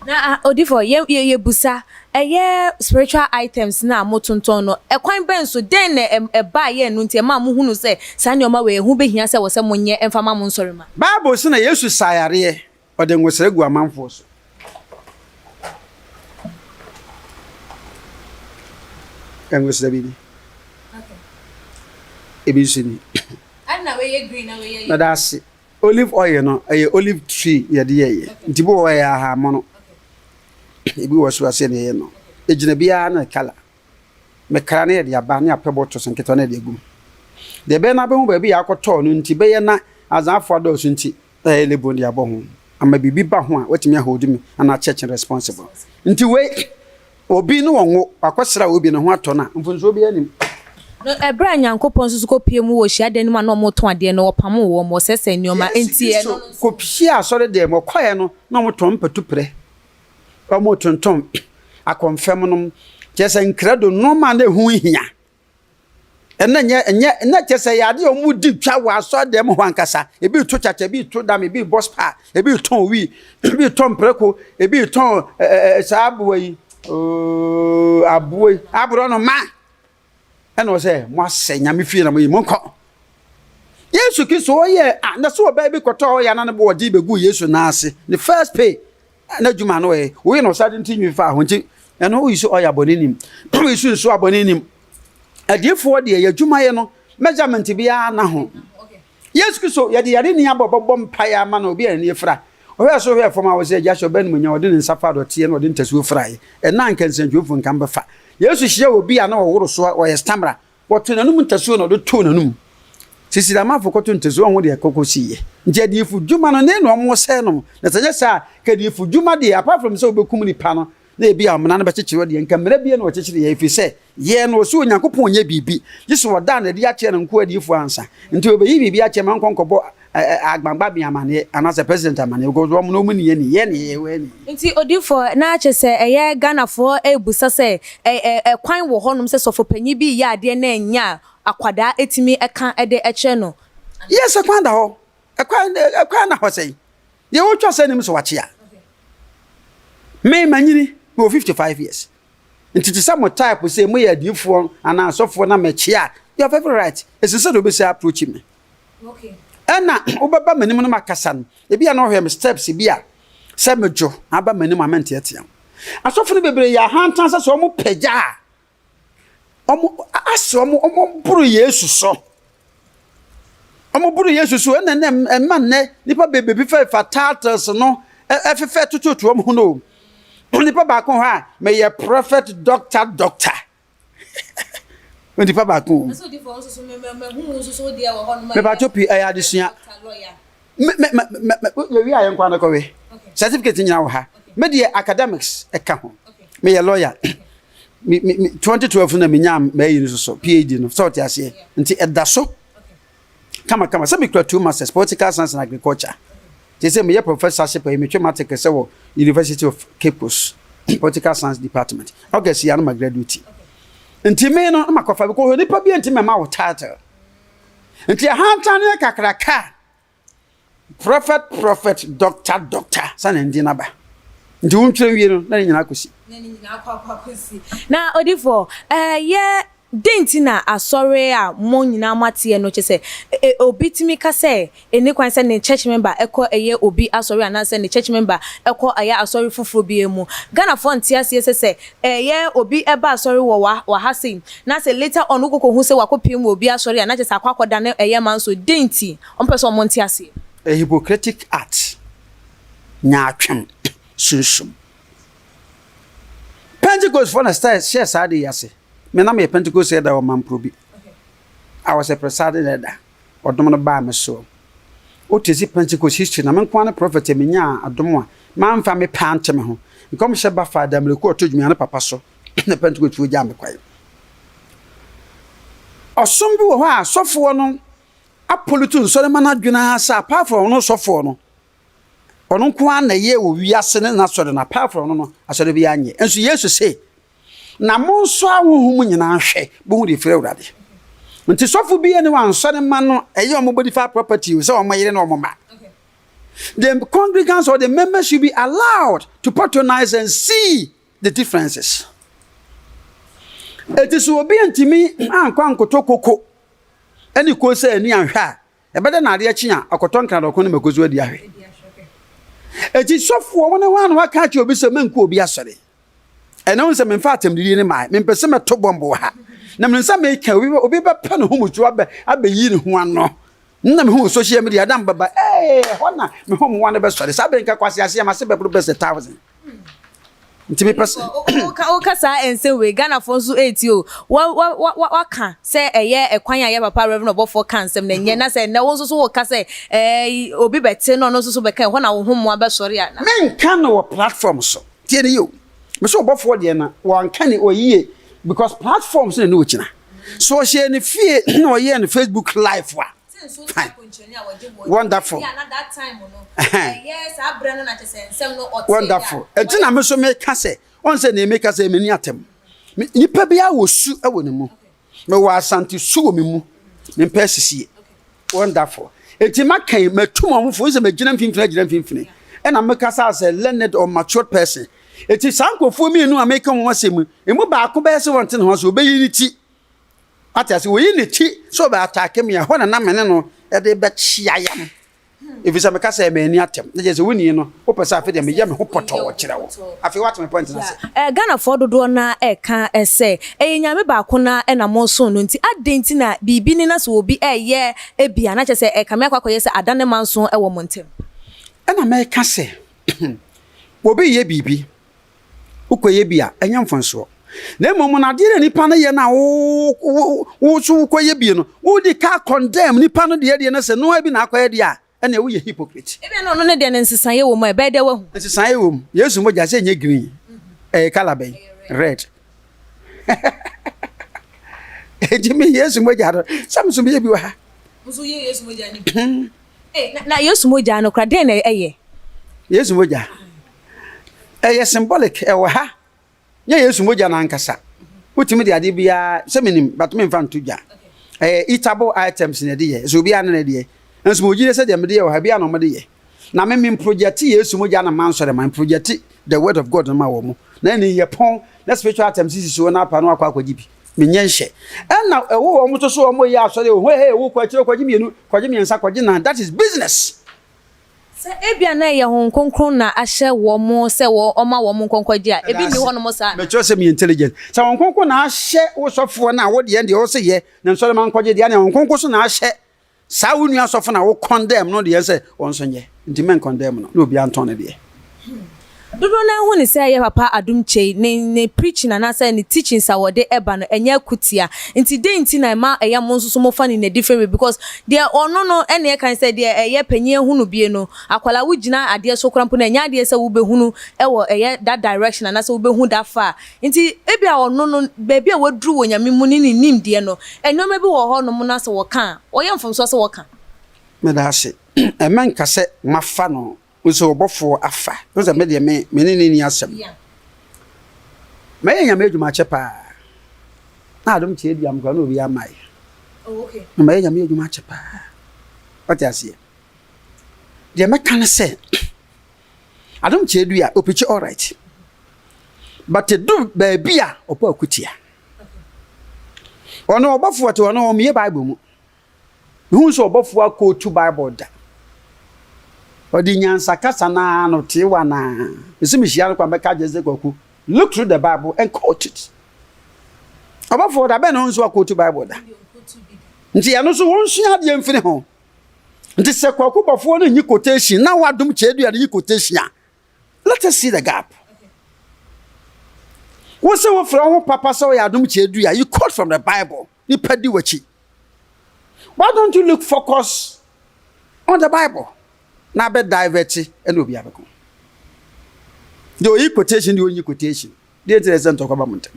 Na odifoɔ, yɛ, yɛ, yɛbusa, ɛyɛ spiritual items no a motontɔn no, ɛkwan bɛn so, dɛn na ɛ, ɛbaeɛ ɛno nti ɛmaa mohunuu sɛ saa nneɛma wei, ɛho bɛhia sɛ ɛwɔ sɛ monyɛ mfa ma mo nsɔremma? Bible se na Yesu saa yareɛ, ɔde ngosra gu amanfoɔ so. Ngosra bi ni. Ebi nso ni. Meda ase. Olive oil no, ɛyɛ olive tree na yɛde yɛeɛ. Nti bi wɔ hɔ ɛyɛ ahahammono. Ebi wɔ so aseɛ na yɛyɛ no. Egyina biara ne colour. Mekra na yɛde aba ne apɛ bottles nketewa na yɛde agu mu. Deɛ ɛbɛyɛ na abɛhu baabi a akɔtɔɔ no nti, bɛyɛ na azaafoɔ adɔɔso nti, na yɛyɛ label de abɔ ho. Ama biribi ba ho a, watumi ahold me anaa church no responsible. Nti wei, obi ne ɔnwo, wakɔsra obi ne ho atɔ no a, mfomsoɔ biara nnim. Na ɛberɛ a Nyankopɔn nso so kɔpuee mu wɔ hyiadan no mu a na wɔretɔn adeɛ no, ɔpamoo wɔn, wɔsɛesɛee nneɛma. Yesu Enti ɛno Kristo no nso. kɔpuee asɔredan mu, ɔkɔeɛ no, na wɔtɔn mpatuprɛ, wɔtontɔn akɔmfɛm nom, kyerɛ sɛ nkrado, nnoɔma a na ɛho hia. Ɛnna nyɛ ɛnyɛ na kyerɛ sɛ ɛyɛ ade a wɔdi twa wɔ asɔredan mu hɔ ankasa. Ebi reto kyakya, ebi reto dam, ebi rebɔ spa, ebi retɔn wii, ebi retɔn mprako, ebi retɔn ɛɛ saa aboa yi, ooo aboa yi, aborɔnoma. Ɛna ɔsɛ mo asɛ nyame fie na mo yi monkɔ. Yesu Kristo ɔyɛ a na sɛ ɔbaa bi kɔtɔ ɔyɛ na ne bo ɔde bɛgu Yesu nan ase ne first pay n'adwuma no ɔyɛ woyɛ na ɔsa de nti nwi fa ho nti ɛno woyi so ɔyɛ abɔne nim woyi so nso abɔne nim adiifoɔ deɛ yɛ adwuma yɛ no measurement biara na ho Yesu Kristo yɛde yare ni abɔ bɔbɔ mpaeɛ ama no obi a n'ani afira ɔhwɛ so hwɛ fam a wɔsɛ agya hyɛ ɔbɛn no mu nya ɔde ne nsa fa dɔteɛ na ɔde ntasuo firaeɛ ɛna nka nsɛntwerɛfoɔ nka mbɛfa Yesu hyia obi a na ɔworo so ɔyɛ stamera Wɔtoo n'anom ntasuo na ɔde too n'anom. Sisi Lamanfo kɔto ntasuo ɔho deɛ kɔkɔ siiɛ. Nti adiyifo dwuma no ne na ɔmo sɛe nom. Na sɛ nyɛ saa a, nka adiyifo dwuma deɛ apart from sɛ wobɛkum nipa no na ebi a mmara no bɛkyekyere wo deɛ nka mmara biara na wɔkyekyere yɛn ɛfiri sɛ yɛn no ɔse Onyankopɔn nyɛ biribi gye sɛ ɔdaa no adi akyerɛ ne nkoa adiyifoɔ ansa. Nti ɔbɛyi biribi akyerɛ ma nkɔ nkɔbɔ Agbangba me amaneɛ anaasɛ president amaneɛ because wɔn no wɔn nni ani yɛn ne yɛwɔ ani. Nti odifoɔ na kyerɛ sɛ ɛyɛ Ghanafoɔ ɛrebusa sɛ ɛ ɛ kwan wɔ hɔ nom sɛ sɔfopanyin bi reyɛ adeɛ na ɛnyɛ a akwadaa ɛtumi ɛka ɛde ɛkyerɛ no anaa? Yes ɛkwan da hɔ ɛkwan ɛkwan da hɔ sɛn deɛ ɔretwa sɛ nim sɛ wakyea me manyini mewɔ 55 years nti te sɛ mo type sɛ moyɛ adiifoɔ anaa asɔfoɔ na mekyea you have every right ɛsɛ sɛ deɛ wobɛsi approach me. Ɛna wobɛba m'anim no makasa no, ebi a na ɔhwɛ me steps bi a sɛ medwo aba m'anim a menteatea wo. Asɔfo no bebree yɛ ahantan sɛ sɛ wɔn pagya a wɔn asɛ wɔn wɔn boro Yesu so. Wɔn boro Yesu so ɛna ɛnɛ ɛma nnɛ nipa bebree bi fɛfa titles no ɛfefɛ tototo wɔn ho no. Nipa baako hɔ a meyɛ prophet doctor doctor. Onipa baako o. Mepatwo pii ɛyɛ adesua. Me me me me yɛwie a yɛn kwan no kɔwe. Certificate nyinaa wɔ ha. Me deɛ academics ɛka ho. Meyɛ lawyer. Me me 2012 na menya m'ayi no so PhD no. Sɛ ɔte aseɛ. Nti ɛda so. Kamakama. Sɛ mekura two masters, political science and agriculture. Te sɛ meyɛ professorship ayi metwe matric sɛ wɔ University of Cape Coast political science department. August yi ano ma graduate. Nti me no na makɔfa because nipa bi nti mɛma wo title. Nti ahantan ne kakraka. Prophet prophet doctor doctor sane ndi naba. Nti wo ntwerɛ nwie no na ne nyinaa kɔsi. Na ne nyinaa kɔ akɔ akɔsi. Na odifoɔ, ɛyɛ dɛn nti na asɔre a mo nyinaa moateɛ no kyerɛ sɛ obi tumi ka sɛ ɛnni kwan sɛ ne church member kɔ ɛyɛ obi asɔre anaasɛ ne church member kɔ ɛyɛ asɔre foforɔ biara mu? Ghanafoɔ nte aseɛ sɛ sɛ ɛyɛ obi ba asɔre wɔ wɔ ha sei na sɛ later on wokɔ kɔhu sɛ wakɔpue mu wɔ obi asɔre a na kyerɛ sɛ akɔ akɔdane ɛyɛ manso. Dɛn nti? Wɔmpɛ sɛ wɔnte aseɛ. A hypocritic act, nyaatwem sunsum. Pentecostfoɔ na hyɛɛ saa ade yi ase. Me na meyɛ Pentecost elder wɔ Mamprobi. I was a presiding elder. Ɔdom no baa me soɔ. Wote si Pentecost history na me nko ara ne prophet a menyaa adom a mamfa me pɛ ante me ho. Nkɔmhyɛ ba faa Damireko ɔtɔ dwuma ne papa so na Pentecostfoɔ gyaa me kwan. Ɔsom bi wɔ hɔ a sɔfoɔ no apolitu nsɔremma no adwene ara sɛ apart from ɔno sɔfoɔ no, ɔno nko ara na ɛyɛ wɔ wiase ne n'asɔre no, apart from ɔno no, asɔre biara nyɛ. Nso Yesu se, Na monsɔ ahonhom nyinaa nhwɛ, bohu deɛ ɛfiri Awurade. Nti sɔfo bi ne wansɔre ma no ɛyɛ ɔmo bodify property sɛ ɔmo yere ne ɔmo ma. The congregants or the members should be allowed to patronize and see the differences. Eti so obi ntumi ankɔ ankoto koko ɛne ko sɛ ani anhwɛ a, ɛbɛda na adeɛ kye a ɔkɔtɔ nkradɔko ne mako so adi ahwɛ. Eti sɔfoɔ wɔn ne wɔn a na waka akyerɛ obi sɛ mɛnkɔ obi asɔre. Ɛno sɛ memfa atɛmdidie ne maa, mempɛ sɛ mɛto bɔmbo wɔ ha na menim sɛ meka obi bɛpɛ ne ho mutu abɛyi ne ho ano na mehu social media adam bɛba ee hɔ na me ho mmoa no bɛsɔre saa bɛnka kwase aseɛ ma se bɛboro bɛ sɛ 1,000 nti mepɛ sɛ Woka saa nsɛm wei, Ghanafoɔ nso ɛti o waka sɛ ɛyɛ ɛkwan a yɛ papa Reverend Ɔbɔfoɔ ka nsɛm na nyɛ na sɛ nnɛ wo nso so woka sɛ obi bɛte no, ɔno nso so bɛka ɛhɔ na wo ho mmoa bɛsɔre a. Menka no wɔ platform so. Tie ne yio, me sɛ ɔbɔfoɔ deɛ na wɔnka ne ɔyie because platform so na ne ɔgyina so. Ɔhyɛ ne fie na ɔyɛɛ no Facebook Live a, fine, wonderful, wonderful. Ɛnti na me so meka sɛ ɔn sɛ nea meka sɛ m'ani atɛm. Nipa biara wɔ su wɔ ne mu. Mewɔ Asante su wɔ me mu, mempɛ asisie. Wonderful. Enti maka yi, matum ɔmo fo sɛ magyina mfimfini, agyina mfimfini, ɛna mekasa sɛ learned or matured person. Eti saa nkurɔfoɔ mmienu a meka wɔn asɛm mu, emu baako bɛyɛ sɛ wɔnte ne ho ase, ɔbɛyi ne ti ate ase, wɔyi ne ti sɛ ɔbɛ attack me a, ɛhɔ na na me ne no ɛde bɛkyia yam, ɛfiri sɛ meka sɛ m'ani atɛm na kyerɛ sɛ wonni no wopɛ sɛ afei deɛ meyɛ me ho pɔtɔɔ kyerɛ wo. Afei woate me point no ase. Ghanafoɔ dodoɔ no ara ɛreka sɛ ɛyɛ Nyame baako no ara ɛna mosom no, nti adɛn nti na biribi ne na sɛ obi ɛreyɛ bi a, na kyerɛ sɛ ɛrekame akɔ akɔyɛ sɛ adane manso wɔ mo ntam? Ɛna mɛka sɛ obi reyɛ biribi, wokɔyɛ bi a, ɛnyɛ mfomsoɔ. Na mmom no, adeɛ na nipa no yɛ no a wo so wokɔyɛ bi no, wodi ka condemn nipa no deɛ no sɛ noa bi na akɔyɛ deɛ a, ɛnna woyɛ hypocrite. Ebia na ɔno ne deɛ no nsesaeɛ wɔ mu a, ɛbɛyɛ dɛ wahu. Nsesaeɛ wɔ mu. Yesu mogya sɛ ɛnyɛ green, ɛyɛ colour bɛn? Red. Enti me Yesu mogya no, sɛ me nso meyɛ bi wɔ ha. Nso yɛ Yesu mogya no bi. Na Yesu mogya no kora, dɛn na ɛyɛ? Yesu mogya ɛyɛ symbolic, ɛwɔ ha. Nyɛ Yesu mogya no ankasa. Wotumi de adeɛ biara sɛ menim, but memfa nto dwa. Ɛyɛ eatable items na ɛde yɛ. Sɛ obiara ne ne deɛ. Nso mo gyidie sɛ deɛ mede yɛ wɔ ha, biara na wɔde yɛ. Na me me project Yesu mogya na mansɔre ma project the word of God no ma wɔ mo. Na ɛne yɛ pɔn na spiritual items sisi so na apa no akɔ akɔgye bi. Menyɛ nhyɛ. Ɛna ɛwɔ wɔn nso so wɔn yɛ asɔre o. Hey hey, wo kɔ akyire kɔgye mmienu, kɔgye mmiɛnsa, kɔgye nan. That is business. Sɛ ebia na ɛyɛ Honhom Kronkron na ahyɛ wɔn sɛ wɔmma wɔn nkɔ nkɔgye a, ebi nni hɔnom saa anaa? Mekyerɛ sɛ meyɛ intelligent. Sɛ Honhom Kronkron na ahyɛ wo sɔfoɔ no a, wo deɛ deɛ ɔse yɛ na nsɔre ma nkɔgye deɛ, ɛnneɛ Honhom Kronkron nso na ahyɛ saa wo nua sɔfo no a wo condemn no deɛ sɛ wɔn nso nyɛ. Nti mɛn condemn no na obiara ntɔn ne deɛ. Dodoɔ no ara hu no sɛ ɛyɛ Papa Adom Kyei ne ne preaching anaasɛ ne teachings a wɔde ba no ɛnyɛ akutia. Nti dɛn nti na ɛma ɛyɛ mo nso so mofa no in a different way, because deɛ ɔno no ɛna ɛka ne sɛ deɛ ɛyɛ panyin ahunu bie no, akwadaa wogyina adeɛ so koraa mpo no ɛnyɛ adeɛ sɛ wobɛhunu ɛwɔ ɛyɛ that direction anaasɛ wobɛhu that far. Nti ebia ɔno no baabi a waduru wɔ Nyame mu ne ne nimdeɛ no, nnoɔma bi wɔ hɔ nom no a sɛ wɔka a ɔyɛ mfomsoɔ sɛ wɔka. Meda ase. Ɛmma nka sɛ mafa no nso ɔbɔfoɔ afa. Wohu sɛ me deɛ me me ne no nni asɛm. Mɛyɛ Nyame adwuma akyɛ paa. Na adom kyɛ dua me koraa na obiara mmaeɛ. Na mɛyɛ Nyame adwuma akyɛ paa. Wate aseɛ? Deɛ mɛka ne sɛ, adom kyɛ dua, ɔpikyi alright. But ɛdu baabi a ɔbɔ akutia. Ɔno ɔbɔfoɔ te hɔ no ɔmmie Bible mu. Mehu sɛ ɔbɔfoɔ akootu Bible da. Ɔde nyansa kasa no ara no teewa no ara. Mese mehyia no kwa mɛka akyerɛ sɛ Kwaku, look through the Bible and quote it. Ɔbɔfoɔ da bɛn na ɔhu sɛ wakootu Bible da? Nti ɛno nso wɔnsua adeɛ mfiri ho. Nti sɛ Kwaku bɔfoɔ no nyi quotation na wadom kyɛdua no yi quotation a, let us see the gap. Wo sɛ wofrɛ wo ho papa sɛ woyɛ adom kyɛdua, you quote from the Bible. Nipa di w'akyi. Why don't you look focus on the Bible? Na abɛ divert ɛna obi abɛko. Deɛ oyi quotation deɛ onyi quotation. Deɛ nti na ɛsɛ ntɔkwa ba mo ntam.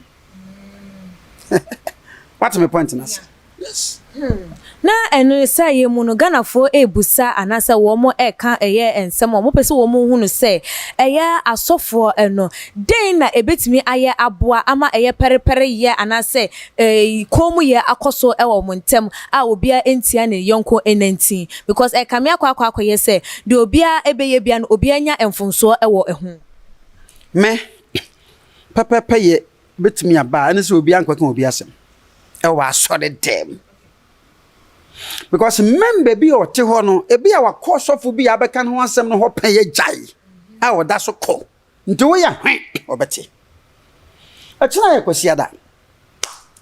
Wate me point no ase? Yes. Na ɛno saa yɛ mu no, Ghanafoɔ ɛrebusa anaasɛ wɔn ɛreka ɛyɛ nsɛm a wɔpɛ sɛ wɔn hu no sɛ ɛyɛ asɔfoɔ no, dɛn na ɛbɛtumi ayɛ aboa ama ɛyɛ pɛrepɛre yɛ anaasɛ kɔn mu yɛ akɔ so ɛwɔ wɔn ntam a obiara ntia ne yɔnko nantin, because ɛkame akɔ akɔyɛ sɛ deɛ obiara ɛbɛyɛ bia no, obiara nya mfomsoɔ ɛwɔ ɛho. Me pɛpɛpɛ yɛ bɛtumi aba a, ɛne sɛ obiara nkɔka obi asɛm ɛwɔ asɔre dɛm, because member bi a ɔte hɔ no, ebi a wakɔ sɔfo bi a abɛka ne ho asɛm no hɔ pɛn yɛ gyae a ɔda so kɔ, nti woyɛ hwɛ ɔbɛte. Ɛkyena yɛ Kwasiada,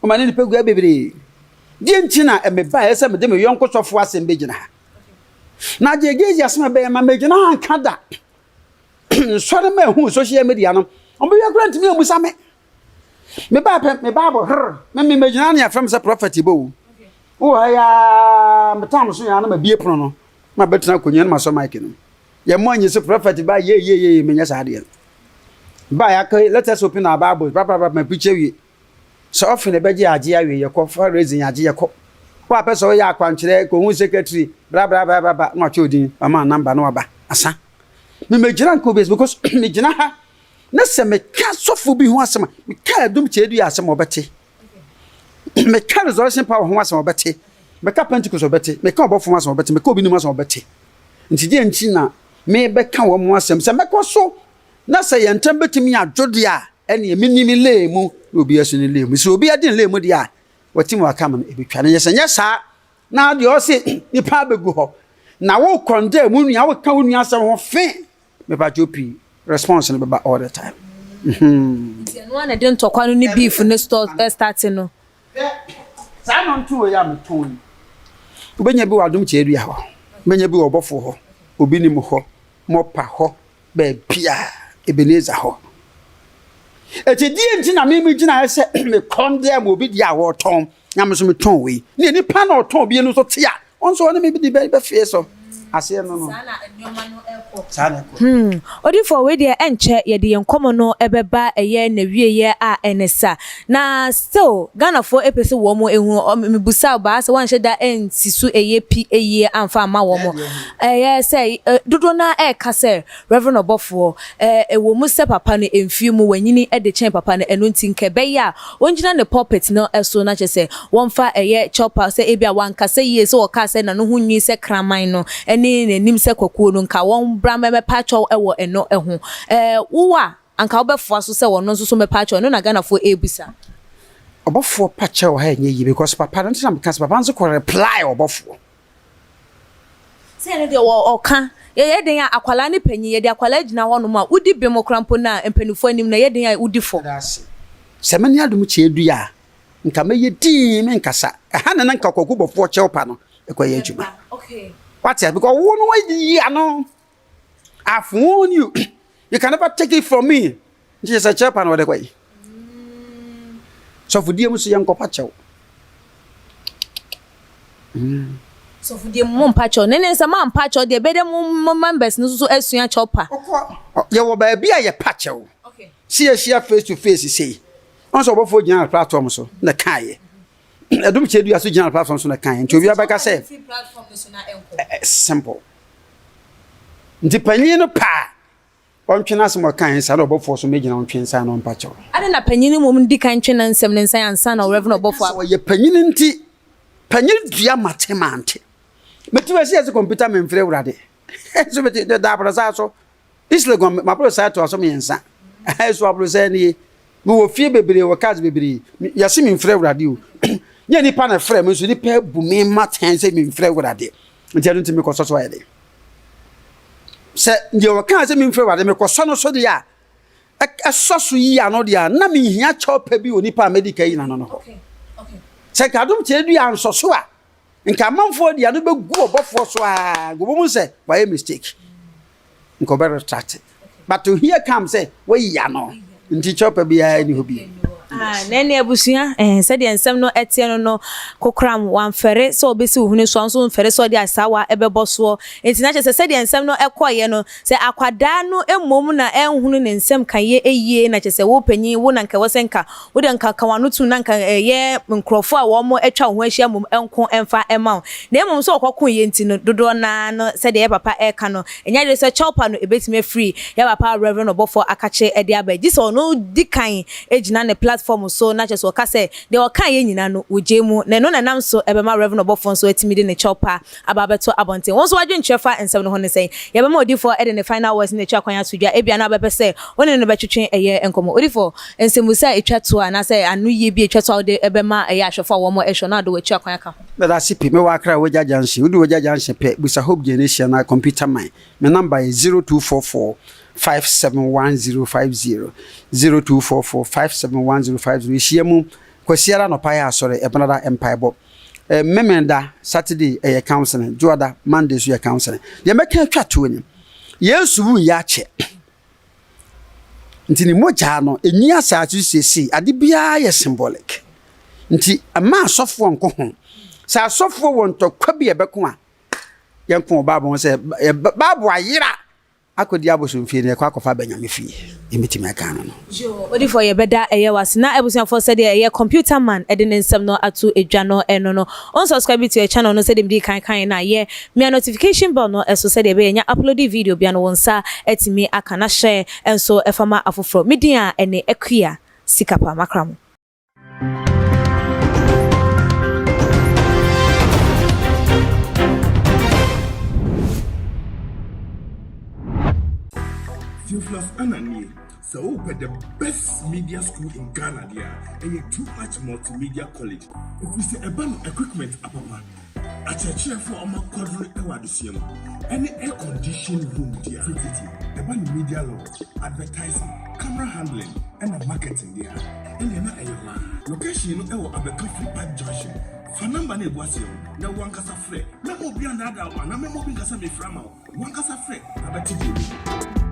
ɔma ne nipa gua bebree deɛ nti na ɛmeba ɛsɛ sɛ mede me yɔnko sɔfo asɛm bɛgyina ha na gyegyeegye asɛm a ɛbɛyɛ ma mɛgyina ha nka da nsɔre ma ɛhu social media no, ɔmbɛyɛ kora ntumi amusa me. Mebaa pɛ me Bible her me me mɛgyina ne afrɛ me sɛ prophet bɔ wo wowɔ ha yaa metam so yaa na mabie pono no ma bɛtena akonnwa no masɔ mic no yɛmmɔ anyi sɛ prophet ba ye ye ye. Menyɛ saa deɛ no ba yɛaka, let us open our Bibles papapapa ma preach awie sɛ ɔfe ne bɛgye agye awie, yɛkɔ fa raising agye, yɛkɔ wo apɛ sɛ woyɛ akwankyerɛ kɔhu secretary bra bra bra bra bra na watwe odin wama number na waba asa. Memɛgyina nka obi because megyina ha na sɛ meka sɔfo bi ho asɛm a, meka Adom Kyerɛdua asɛm a, ɔbɛte. Meka Resurrection Power ho asɛm a, ɔbɛte. Meka Pentecost, ɔbɛte. Meka ɔbɔfo ho asɛm, ɔbɛte. Meka obi nim asɛm, ɔbɛte. Nti deɛ nti na mebɛka wɔn ho asɛm sɛ mɛkɔ so na sɛ yɛn ntam bɛtumi adwo deɛ a, ɛneɛ menim lee mu na obi aso ne lee mu. Sɛ obi adi ne lee mu deɛ a, wɔtim waka me no ɛbɛtwa no. Nyɛ sɛ nyɛ saa na deɛ ɔse nipa abɛgu hɔ na wo condemn mu nua, woka wo nua asɛm ho fe mepatwo pii, response no bɛba all the time. Nti ɛno ara na ɛde ntɔkwa no ne beef ne start no. Saa nɔnto wei a metɔn yi, wobɛnya bi wɔ Adom Kyerɛdua hɔ, wobɛnya bi wɔ ɔbɔfo hɔ, obi nim hɔ, mɔpa hɔ, baabia Ebenezer hɔ. Ɛti deɛ nti na meme gyinaeɛ sɛ mekɔndɛm obi deɛ a wɔtɔn na me so metɔn wei ne nipa na ɔtɔn bi no nso te a, ɔno nso ɔne me bi de bɛfie so aseɛ no. Saa na nneɛma no ɛkɔ. Saa na ɛkɔ. Odifoɔ, wei deɛ ɛnkyɛ yɛde yɛn nkɔmmɔ no ɛbɛba ɛyɛ n'awieeɛ a ɛne sa. Na still Ghanafoɔ ɛpɛ sɛ wɔn ehu mebusa baa sɛ wɔanhyɛ da ɛnsi so ɛyɛ pi ɛyie amfa amma wɔn. Ɛyɛ sɛ dodoɔ no ara ɛreka sɛ Reverend Ɔbɔfoɔ, ɛwɔ mu sɛ papa no mfie mu wanyini de kyɛn papa no, ɛno nti nka ɛbɛyɛ a wɔngyina ne pulpit no so na kyerɛ sɛ wɔmfa ɛyɛ kyɛwpa sɛ ebia wankasa yie sɛ ɔkaa sɛ n'ano ho nwi sɛ kraman no ne n'anim sɛ kwakuo no, nka wɔmbra mmɛpa kyɛw wɔ ɛno ho. Wo a anka wobɛfoa so sɛ ɔno nso so mmɛpa kyɛw, ɛno na Ghanafoɔ ɛrebisa. Ɔbɔfoɔ pa kyɛw ha ɛnyɛ yie because papa no nti na meka sɛ papa nso kɔ reply ɔbɔfoɔ. Sɛ ɛno deɛ wɔ ɔka yɛyɛ den a, akwalaa ne panyin, yɛde akwalaa gyina hɔnom a wodi bem koraa mpo no a, mpanimfoɔ anim no ɛyɛ den a wodi fɔ. Ase sɛ me ne Adom Kyerɛdua a, nka mɛyɛ dinn, menkasa ɛha ne na nka Kwaku Bɔfoɔ kyɛw pa no ɛkɔyɛ adwuma. Wate ase? Because wo no wayi ano. I've warned you, you can never take it from me. Nti sɛ kyɛw pa no wɔde kɔyi sɔfodie mu so, yɛnkɔpa kyɛw. Sɔfodie mu mo mpa kyɛw ne nsɛm a mpa kyɛw deɛ ɛbɛyɛ dɛ mo members no nso so asua kyɛw pa. Wokɔ yɛwɔ baabi a yɛpa kyɛw si yɛhyia face to face sei, ɔn sɛ ɔbɔfoɔ gyina na platform so na kaeɛ, Ɛdom Kyɛ Dua so gyina platform so na kaeɛ, nti obi abɛka sɛ simple. Nti panyin no paa ɔntwe n'asɛm ɔkae nsa na ɔbɔfoɔ so mɛgyina ɔntwe nsa na ɔmpa kyɛw. Ade na panyin no mmom di kan twe ne nsɛm ne nsa ansa na Reverend Ɔbɔfoɔ aba. Ɔyɛ panyin nti panyin dua mate mante mete wɔ si yɛ sɛ kɔmputa memfrɛ Awurade nso mete da abrɔsa so East Legon mabrɔsa toa so mmiɛnsa ɛso abrɔsa nie. Mewɔ fie bebree, wɔ cars bebree, yɛse memfrɛ Awurade o. Nyɛ nipa na frɛ me nso nipa abu me matɛn sɛ memfrɛ Awurade, nti ɛno nti mekɔsɔ so ayɛ den sɛ deɛ ɔkaa sɛ memfrɛ Awurade mekɔsɔ no so deɛ a ɛsɔ so yi ano deɛ a na menhia kyɛw pɛ bi wɔ nipa a mɛdi ka yi n'ano no hɔ. Sɛ nka Adom Kyerɛ Dua ansɔ so a, nka amanfoɔ de ano bɛgu ɔbɔfoɔ so a, nka wɔbɛhu sɛ wayɛ mistake, nka ɔbɛ retract. But to hear come sɛ wayi ano nti kyɛw pɛ biara ni hɔ bi. Ah, na ɛne abusua, eh, sɛdeɛ nsɛm no ɛteɛ no no, kokoram, wamfɛre sɛ ɔbɛsi wo hwene soɔ, nso mfɛre sɛ ɔde asaawa ɛbɛbɔ soɔ. Enti na kyerɛ sɛ sɛdeɛ nsɛm no ɛkɔeɛ no, sɛ akwadaa no mmom na ɛnhunu ne nsɛm ka yie yie, na kyerɛ sɛ wo panyin, wo na nka ɛwɔ sɛ nka wo deɛ nka ka w'ano tom na nka ɛyɛ nkurɔfoɔ a wɔn atwa wo ho ahyia mmom nko mfa mma wo. Na mmom sɛ ɔkɔkoeɛ nti no, dodoɔ no ara no sɛdeɛ yɛ papa ɛreka no, ɛnyɛ adeɛ sɛ kyɛwpa no ɛbɛtumi afiri yɛ papa Rev. Ɔbɔfoɔ Akakye de aba, gye sɛ ɔno di kan gyina ne platform so na kyerɛ sɛ ɔka sɛ deɛ ɔkaeɛ nyinaa no wɔgyae mu, na ɛno na ɛnam so ɛbɛma Rev. Ɔbɔfoɔ nso atumi de ne kyɛwpa aba abɛto abɔnten. Wo nso w'adwenkyerɛ fa nsɛm no ho ne sɛn? Yɛbɛma odiyifoɔ de ne final words ne n'akyiri akwan ato dwa. Ebia na wobɛpɛ sɛ wo ne no bɛtwetwe ɛyɛ nkɔmmɔ. Odiyifoɔ, nsɛmmisa a ɛtwa toɔ anaasɛ anoyie bi a ɛtwa toɔ a wode bɛma ɛyɛ ahwɛfoɔ a wɔn hwɛ na wode w'akyiri akwan aka ho. Medase pii. Mewɔ Accra, Wagya Junction. Wodu Wagya Junction pɛ, bisa Hope Genesia anaa Computer Man. Me number yɛ 0244 571050, 0244 571050. Yɛhyia mu Kwasiada anɔpa yɛ asɔre, Ɛbenada mpaebɔ. Memeneda, Saturday, ɛyɛ counseling, Dwoada, Monday nso yɛ counseling. Deɛ mɛka atwa toɔ ni, Yesu wuiɛ akyɛ, nti ne mogyaa no, ɛnni asase so seesei. Ade biara yɛ symbolic. Nti mma asɔfoɔ nko ho. Sɛ asɔfoɔ wɔ ntɔkwa bi a ɛbɛko a, yɛnko wɔ Bible ho sɛ, Bible ayera. Akɔdi abosomfie no, yɛkɔ akɔfa aba Nyame fie. Deɛ mɛtumi aka ano no. Yoo odifoɔ yɛbɛda ɛyɛ wo ase na abusuafoɔ sɛdeɛ ɛyɛ computer man de ne nsɛm no ato dwa no ɛno no unsubscribe to yɛ channel no sɛdeɛ medii kan kaeɛ no a yɛ mia notification bell no so sɛdeɛ ɛbɛyɛ nya uploadi video bia no wo nsa atumi aka na hyɛ nso fa ma afoforɔ me din a ɛne Akua Sikapa makra mo. Theophilus Annan nie, sɛ wopɛ the best media school in Ghana deɛ a, ɛyɛ Too Much Multimedia College. Ɛfiri sɛ ɛba no equipment apapa, Akyerɛkyerɛfo a wɔakwadare wɔ adesua mu ne air-conditioned room deɛ a, tititi ɛba no media law, advertising, camera handling ɛna marketing deɛ a, ɛnneɛ na ɛyɛ hɔ ara. Location no wɔ Abɛka Free Pipe Junction. Fa number no a ɛgu aseɛ no na wo ankasa frɛ. Mɛmma obi annaadaa wo anaa mɛmma obi nka sɛ mefrɛ ama wo. Wo ankasa frɛ na bɛte deɛ ɛwɔ mu.